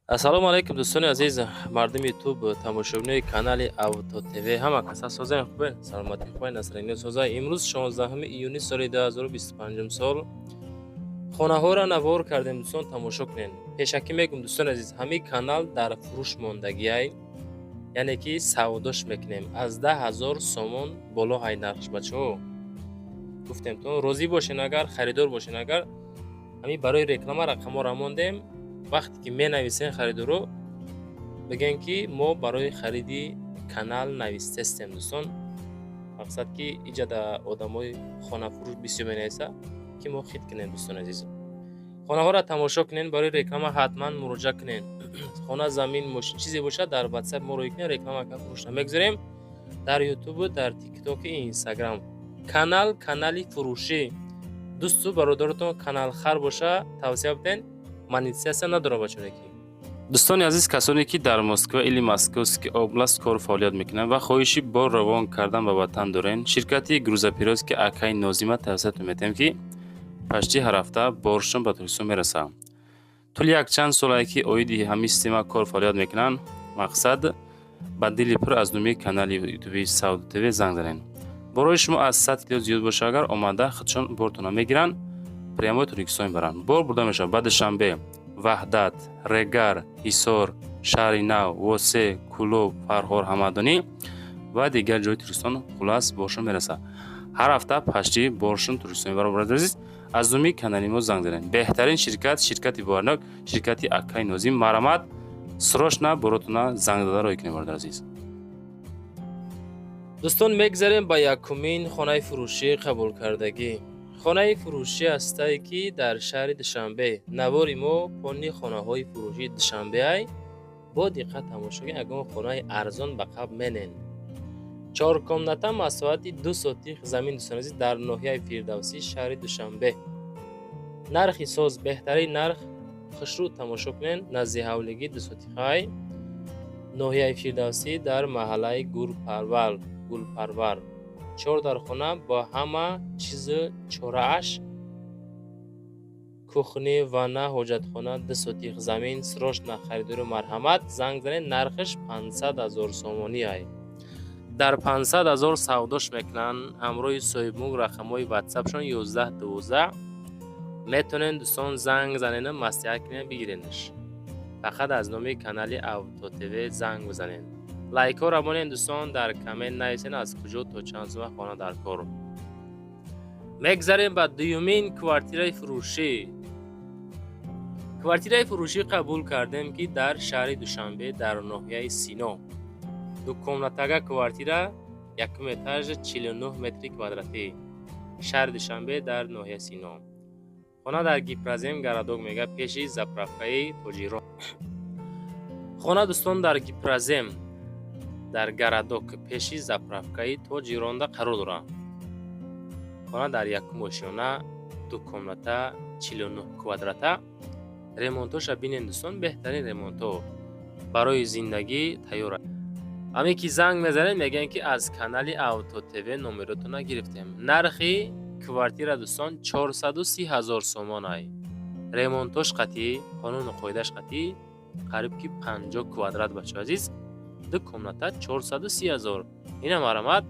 Ассалому алайкум, дӯстони азиз, мардуми Ютуб, тамошобинои канали Авто ТВ. Ҳама каса созаем, хубен, саломатӣ хубен, насрини соза. Имрӯз 16 июни соли 2025 сол хонаҳоро навор кардем, дӯстон, тамошо кунед. Пешакӣ мегӯм, дӯстони азиз, ҳамин канал дар фурӯш мондагиай, яъне ки савдош мекунем аз 10 000 сомон боло ҳай нархш, бачаҳо. Гуфтем, то розӣ бошен, агар харидор бошен, агар ҳамин барои реклама рақамҳоро мондем. Вақте ки менависен, харидоро бигӯен, ки мо барои хариди канал навистестем, дӯстон. Мақсад ки иҷада одамои хонафурӯш бисёр менависа, ки мо хит кунем. Дӯстони азиз, хонаҳоро тамошо кунен, барои реклама ҳатман муроҷиат кунен. Хона, замин, мошин, чизе бошад, дар Ватсап мо рӯй кунем, реклама фурӯшна мегузорем дар Ютубу, дар Тиктоки, Инстаграм. Канал канали фурӯшӣ. Дӯсту бародаротон каналхар боша, тавсия биден, монетизатсия надорад, бачонеки. Дӯстони азиз, касоне ки дар Москва или Московский область кору фаъолият мекунанд ва хоҳиши бор равон кардан ба ватан дорен, ширкати грузоперевозки акаи Нозима тавсиятон метиҳем, ки почти ҳар ҳафта боршон ба Тоҷикистон мерасад. Тӯли якчанд солае ки оиди ҳамин система кор фаъолият мекунанд. Мақсад, ба дили пур аз номи канали ютуби Савдо ТВ занг занед. Борои шумо аз 100 кило зиёд боша агар, омада худшон бортона мегиранд, прямой Тоҷикистон мебаранд. Бор бурда мешавад ба Душанбе, Ваҳдат, Регар, Ҳисор, Шаҳри Нав, Восе, Кӯлоб, Фархор, Ҳамадонӣ ва дигар ҷои Тоҷикистон. Хулас, боршон мерасад ҳар ҳафта, почти боршон Тоҷикистон мебаранд. Бародари азиз, аз номи канали мо занг занед. Беҳтарин ширкат, ширкати боварнок, ширкати акаи Нозим. Марҳамат, срочно боротона занг зада рой кунед, бародари азиз. Дӯстон, мегзарем ба якумин хонаи фурӯшӣ қабулкардагӣ. Хонаи фурӯшӣ ҳастае, ки дар шаҳри Душанбе. Навори мо пони хонаҳои фурӯшии Душанбеай. Бо диққат тамошо кунед, ягон хонаи арзон ба қабл менен. Чоркомната, масоҳати 2 сотих замин, дӯстони азиз, дар ноҳияи Фирдавсӣ, шаҳри Душанбе. Нархи соз, беҳтарин нарх. Хушрӯ тамошо кунед, назди ҳавлигӣ, 2 сотихай, ноҳияи Фирдавсӣ, дар маҳаллаи Гулпарвар. Чор дархона бо ҳама чизу чорааш: кухня, ванна, ҳоҷатхона, 2 сотих замин. Срочно харидору марҳамат, занг занед. Нархаш 500 000 сомонӣ ай. Дар 500 000 савдош мекунанд ҳамроҳи соҳибмулк. Рақамҳои Ватсапшон 11 12. Метавонед, дӯстон, занг занену маслиҳат кунед, бигиренаш. Фақат аз номи канали Авто ТВ занг бизанед. Лайкҳоро монед, дӯстон, дар коммент нависед, аз куҷо, то чанд сума хона дар кор. Мегзарем ба дуюмин квартираи фурӯшӣ. Квартираи фурӯшӣ қабул кардем, ки дар шаҳри Душанбе, дар ноҳияи Сино, дукомнатага квартира, якум этаж, 49 метри квадратӣ, шаҳри Душанбе, дар ноҳияи Сино. Хона дар Гипрозем городок мега, пеши заправкаи Тоҷирон. Хона, дӯстон, дар Гипрозем, дар городок, пеши заправкаи Тоҷиронда қарор дорад. Хона дар якум ошёна, ду комната, 49 квадрата. Ремонтоша бинед, дӯстон, беҳтарин ремонтҳо, барои зиндагӣ тайёр. Ҳамин ки занг мезанед, мегӯянд, ки аз канали Авто ТВ номеротона гирифтем. Нархи квартира, дӯстон, 430 000 сомон ай. Ремонтош қатъӣ, қонуну қоидааш қатъӣ, қариб ки 50 квадрат, бачаҳо азиз, ду комната, 430 000. Ина, марҳамат,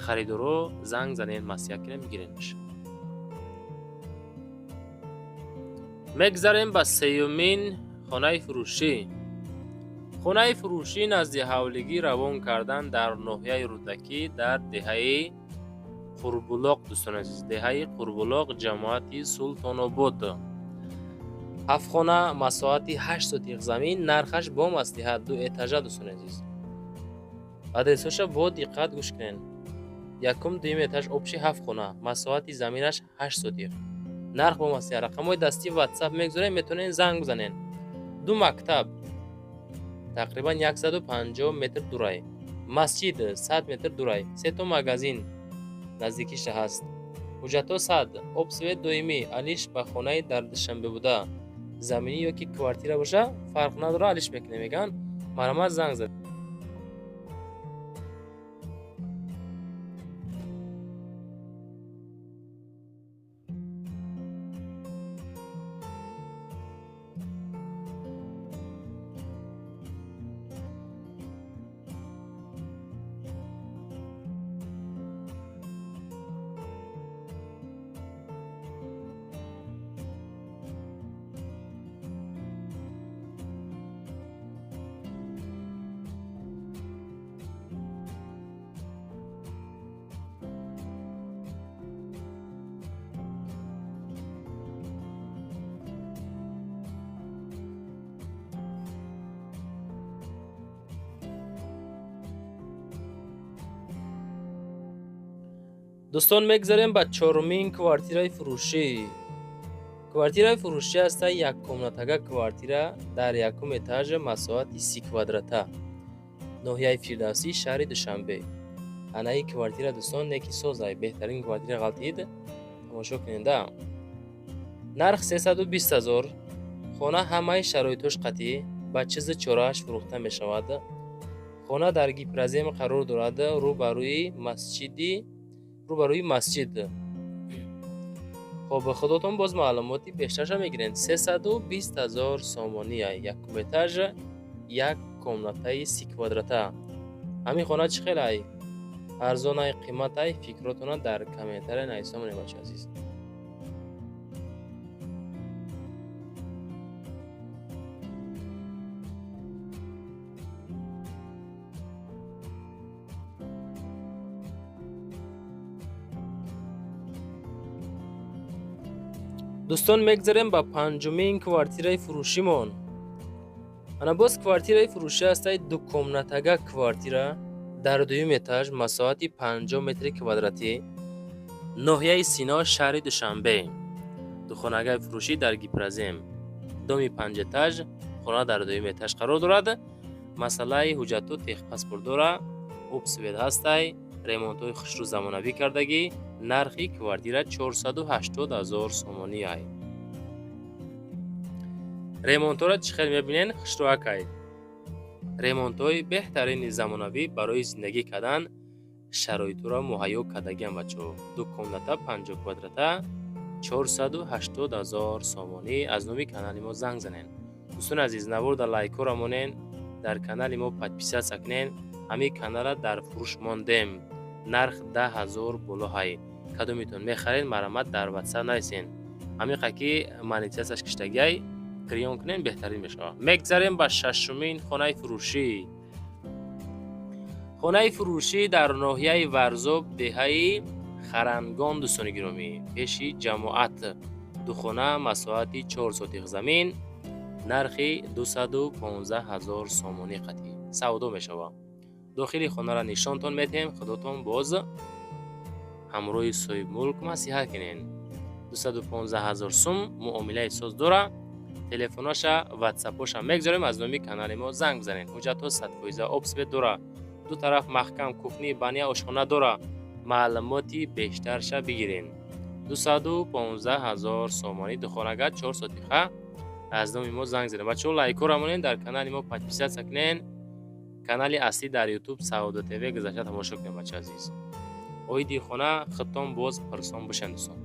харидоро занг занед, маслиҳат кунед, бигиренаш. Мегзарем ба сеюмин хонаи фурӯшӣ. Хонаи фурӯшӣ назди ҳавлигӣ равон кардан дар ноҳияи Рӯдакӣ, дар деҳаи Қурбулоқ, дӯстони азиз, деҳаи Қурбулоқ, ҷамоати Султонобод. Ҳафтхона, масоҳати 8 сотих замин, нархаш бо маслиҳат, ду этажа. Дӯстони азиз, адресҳоша бо диққат гӯш кунед. Якум, дуюм этаж, общий ҳафт хона, масоҳати заминаш 8 сотих, нарх бо маслиҳат. Рақамҳои дастӣ Ватсап мегузорем, метавонед занг бизанед. Ду мактаб тақрибан 150 метр дурай, масҷид 100 метр дурай, сето магазин наздикиша ҳаст. Ҳуҷҷатҳо сад, об, свет доимӣ. Алиш ба хонаи дар Душанбе буда, заминӣ ё ки квартира боша, фарқ надора, алиш мекунем, мегӯянд. Марҳамат, занг зад. Дӯстон, мегзарем ба чорумин квартираи фурӯшӣ. Квартираи фурӯшӣ аста яккомнатага квартира дар якум этажа, масоҳати 30 квадрата, ноҳияи Фирдавсӣ, шаҳри Душанбе. Анаи квартира, дӯстон, неки созай, беҳтарин квартира ғалтид, тамошо кунеда. Нарх 320 ҳазор. Хона ҳамаи шароитош қатъӣ, ба чизи чорааш фурӯхта мешавад. Хона дар Гипрозем қарор дорад, рӯ ба рӯи масҷиди, рӯ ба рӯи масҷид. Хоб, худотон боз маълумоти бештарша мегиред. 320 ҳазор сомонӣ, якум этаж, як комнатаи 30 квадрата. Ҳамин хона чӣ хелай? Арзонай, қиматай? Фикротона дар комментария нависа монед, бачаи азиз. Дӯстон, мегзарем ба панҷумин квартираи фурӯшимон. Ана боз квартираи фурӯшӣ ҳастаи дукомнатага квартира дар дуюм этаж, масоҳати 50 метри квадратӣ, ноҳияи Сино, шаҳри Душанбе. Духонагаи фурӯшӣ дар Гипрозем, доми панҷэтаж, хона дар дуюм этаж қарор дорад. Масъалаи ҳуҷҷату техпаспорт дора, об, свет ҳастай, ремонтҳои хушрӯ замонавӣ кардагӣ. Нархи квартира 480 ҳазор сомонӣ ай. Ремонтҳоро чӣ хел мебинен, хушрӯакай, ремонтҳои беҳтарини замонавӣ, барои зиндагӣ кардан шароитҳоро муҳайё кардагиам, бачаҳо. Ду комната, 50 квадрата, 480 ҳазор сомонӣ. Аз номи канали мо занг занен. Дӯстони азиз, наворда лайкҳоро монен, дар канали мо подписаться кунен. Ҳамин каналра дар фурӯш мондем, нарх 10 000 боло ҳай. Кадомитон мехаред, марҳамат, дар Ватсап нависен. Ҳамиқа ки монетизатсияш киштагиай, гирён кунем, беҳтарин мешавад. Мегзарем ба шашумин хонаи фурӯшӣ. Хонаи фурӯшӣ дар ноҳияи Варзоб, деҳаи Харангон, дӯстони гиромӣ, пеши ҷамоат. Духона, масоҳати 4 сотих замин, нархи 215 ҳазор сомонӣ қатъӣ савдо мешавад. Дохили хонаро нишонтон медиҳем, худотон боз ҳамроҳи соҳибмулк маслиҳат кунен. 215 ҳазор сум муомилаи соз дора. Телефоноша, ватсапоша мегзорем, аз номи канали мо занг бизанед. Ҳуҷҷатҳо 100%, об, свет дора, ду тараф маҳкам, кухни, баня, ошхона дора. Маълумоти бештарша бигирен. 215 ҳазор сомонӣ, духонага, 4 сотиха. Аз номи мо занг занед. Бачаҳо, лайкҳоро монед, дар канали мо подписаться кунен. Канали аслӣ дар Ютуб Савдо ТВ гузашта тамошо кунед, бача азиз. Оиди хона худтон боз пурсон бошед, дӯстон.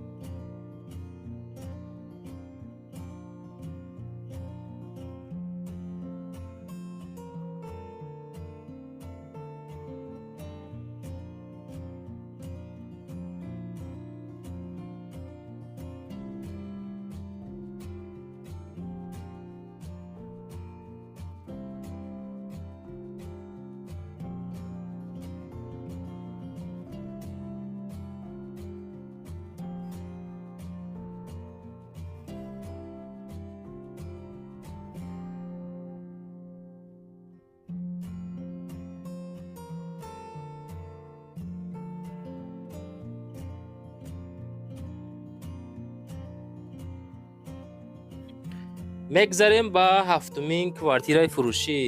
Мегзарем ба ҳафтумин квартираи фурӯшӣ.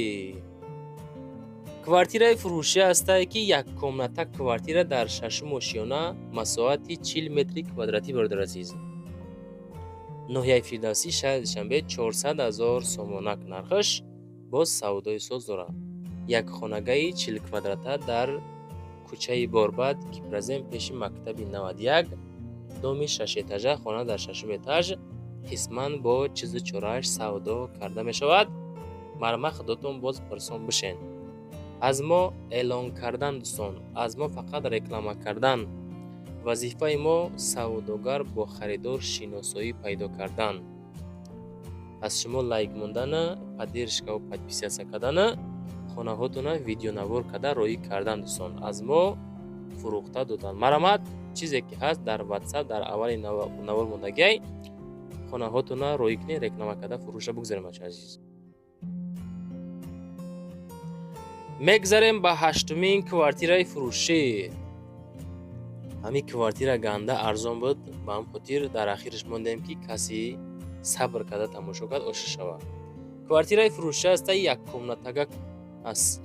Квартираи фурӯшӣ ҳастае ки яккомната квартира дар шашум ошёна, масоҳати 40 метри квадратӣ, бародар азиз, ноҳияи Фирдавсӣ, шаҳри Душанбе, 400 ҳазор сомонак нархаш, боз савдои соз дорад. Як хонагаи 40 квадрата дар кӯчаи Борбад, Гипрозем, пеши мактаби 91, доми шашэтажа, хона дар шашум этаж, қисман бо чизу чорааш савдо карда мешавад. Марҳамат, худотон боз пурсон бишен. Аз мо эълон кардан, дӯстон, аз мо фақат реклама кардан. Вазифаи мо савдогар бо харидор шиносоӣ пайдо кардан. Аз шумо лайк мондана, поддержкаву подписаться кардана, хонаҳотона видеонавор карда роӣ кардан, дӯстон. Аз мо фурӯхта додан. Марҳамат, чизе ки ҳаст, дар Ватсап дар аввали навор мондагиай, хонаҳотона роӣ кунед, реклама карда фурӯша бигзарем, бача азиз. Мегзарем ба ҳаштумин квартираи фурӯшӣ. Ҳамин квартира ганда арзон буд, ба ҳам хотир дар ахираш мондем, ки касе сабр карда тамошо кард, ошиқ шавад. Квартираи фурӯша ҳастай, яккомнатага аст.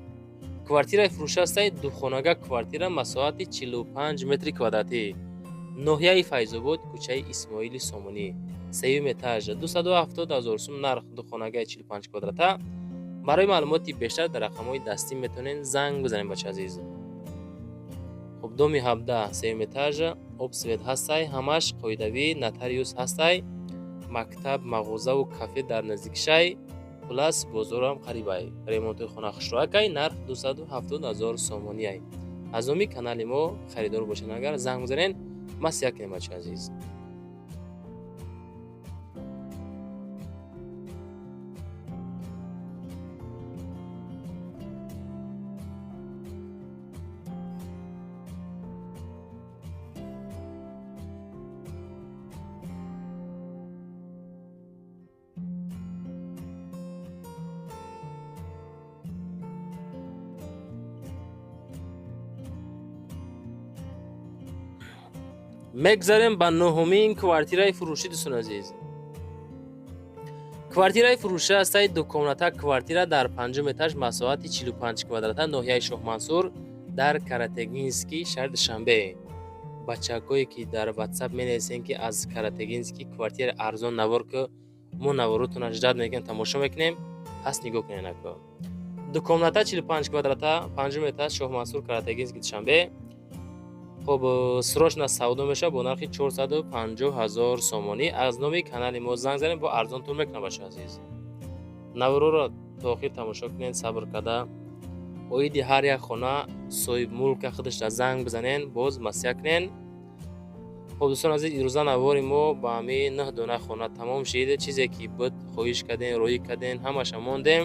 Квартираи фурӯша ҳастай, духонага квартира, масоҳати 45 метри квадратӣ, ноҳияи Файзобод, кӯчаи Исмоили Сомонӣ, сеюм этаж, 270 000 сум нарх, духонагаи 45 квадрата. Барои маълумоти бештар дар рақамҳои дастӣ метавонед занг бизанед, бача азиз. Хуб, доми 17, сеюм этаж, об, свет ҳастай, ҳамаш қоидавӣ, нотариус ҳастай, мактаб, мағозаву кафе дар наздикишай, хулас, бозорам қарибай. Ремонтои хона хушроакай, нарх 270 000 сомониай. Аз номи канали мо харидор бошед, агар занг бизанед, маслиҳат кунем, бача азиз. Мегзарем ба нуҳумин квартираи фурӯшӣ, дӯстони азиз. Квартираи фурӯшӣ ҳастаи дукомната квартира дар панҷум этаж, масоҳати 45 квадрата, ноҳияи Шоҳмансур, дар Каратегинский, шаҳри Душанбе. Бачакое ки дар Ватсап менависем, ки аз Каратегинский квартираи арзон навор ки, мо наворотонро ждать мекунем, тамошо мекунем. Пас нигоҳ кунед, ако, дукомната, 45 квадрата, панҷум этаж, Шоҳмансур, Каратегинский, Душанбе. Хуб, срочно савдо мешавад бо нархи 450 000 сомонӣ. Аз номи канали мо занг занед, бо арзонтон мекунам, бача азиз. Навороро то охир тамошо кунед, сабр карда. Оиди ҳар як хона соҳибмулка худашда занг бизанен, боз маслиҳат кунен. Хуб, дӯстон азиз, ирӯза навори мо ба ҳамин нӯҳ дона хона тамом шид. Чизе ки буд, хоҳиш кардем, роҳӣ кардем, ҳамаша мондем.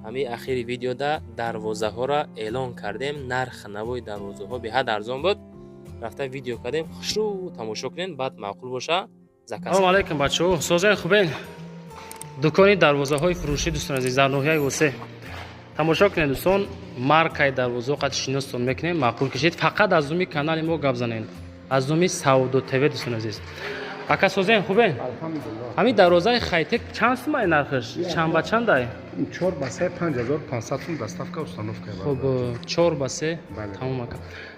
Ҳамин ахири видеода дарвозаҳоро эълон кардем. Нарх навои дарвозаҳо беҳад арзон буд, рафта видео кардем. Хушрӯ тамошо кунед, баъд маъқул боша, заказ. Салому алайкум, бачаҳо, созаи хубен. Дукони дарвозаҳои фурӯшӣ, дӯстон азиз, дар ноҳияи Восе. Тамошо кунед, дӯстон, маркаи дарвозаҳо қад шиностон мекунем. Маъқул кишед, фақат аз номи канали мо гап занед, аз номи Савдо ТВ. Дӯстон азиз, ака, созен, хубен? Ҳамин дарвозаи хайтек чанд сумай нархаш, чанд ба чандай? Чор ба се, 5500 сум, доставка, установка. Хуб, чор ба се, тамом, ака.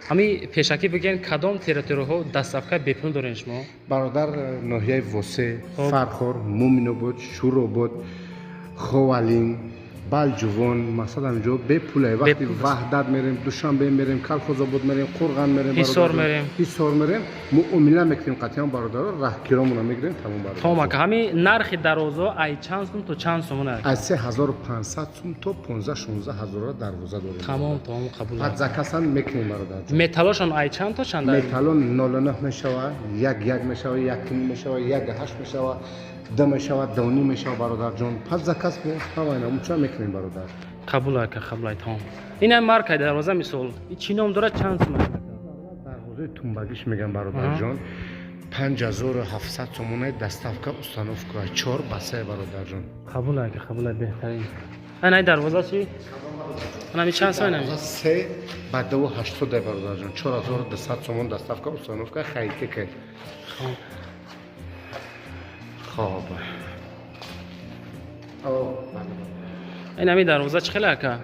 Ҳамин пешакӣ бигӯен, кадом территорияҳо доставка бепул дорен шумо? Бародар, ноҳияи Восе, Фархор, Муминобод, Шӯробод, Ховалинг, Балҷувон, масалан, ҷо бепуле. Вақти Ваҳдат мерем, Душанбе мерем, Калхозобод мерем, Қурған мерем, Ҳисор мерем. Ҳисор мерем, муомила мекунем қатъиян, бародаро, раҳкиромона мегирем, тамом, бародар. Тамом, ака. Ҳамин нархи дарвозаҳо ай чанд сум то чанд сумона? Аз 3500 сум то 15-16 ҳазора дарвоза дорем. Тамом, қабул. Под заказан мекунем, бародар. Металлошон ай чанд то чанд? Металло 09 мешава, як мешава, як мешава, 1,8 мешава, д мешава, доним мешава, бародарҷон. Под заказ ҳамайна муча мекунем, бародар. Қабул, ака, қабул, ай, тамом. Ин маркаи дарвоза, мисол, чӣ ном дорад, чанд сум? Дарвозаи тумбагиш мегам, бародарҷон, 5700 сомонаи, доставка, установка, чор ба се, бародарҷон. Қабул, ака, қабул, беҳтарин. Ай дарвоза чи, анами чанд сум? Се ба дуву ҳаштода, бародарҷон, 4200 сомон, доставка, установка, хайтека. Хоб. Ин ҳами дарвоза чӣ хеле, ака,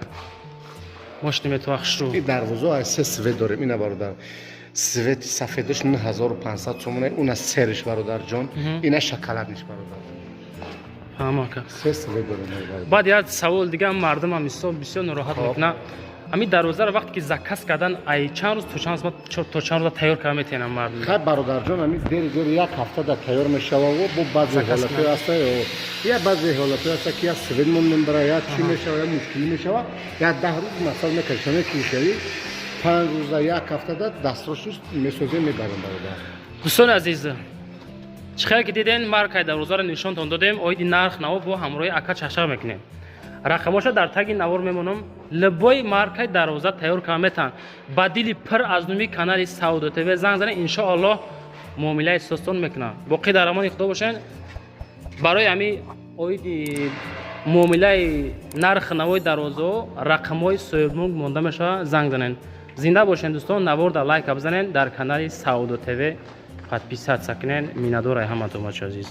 мошини метова хушрӯ? Ин дарвоза аз се цвет дорем, ина, бародар, цвети сафедаш 9500 сомона, уна серыйш, бародарҷон, ина шоколадныйш, бародар. Фаҳм, ака. Се цвет дорем, бародар. Баъд як савол дига, мардумам исо бисёр нороҳат мекунад. Ҳамин дарвозаро вақте ки заказ кардан, ай чанд рӯз то чанд рӯз, то чанд рӯза тайёр карда метавонам мардум? Хай, бародарҷон, ҳамин дери дери як ҳафта да тайёр мешава. Бо баъзе ҳолатҳое ҳаста, я баъзе ҳолатҳое ҳаста, ки я свет мембара, я чӣ мешава, я мушкилӣ мешава, я 10 рӯз масал мекашона, ки хели 5 рӯза, як ҳафтада дастрасш месозем, мебарем, бародар. Дӯстони азиз, чӣ хеле ки диден, маркаи дарвозаро нишонтон додем. Оиди нарх наво бо ҳамроҳи ака чашақ мекунем. Рақамоша дар таги навор мемонам. Любой маркаи дарвоза тайёр карда метавон. Ба дили пир аз номи канали Савдо ТВ занг занед, иншоаллоҳ муомилаи состон мекунам. Боқӣ дар амони Худо бошед. Барои ҳами оиди муомилаи нархи навои дарвозаҳо рақамҳои соҳибмулк монда мешавад, занг занед. Зинда бошен, дӯстон. Наворда лайка бизанен, дар канали Саодо ТВ подписаться кунен. Миннатдорай ҳаматон, бачо азиз.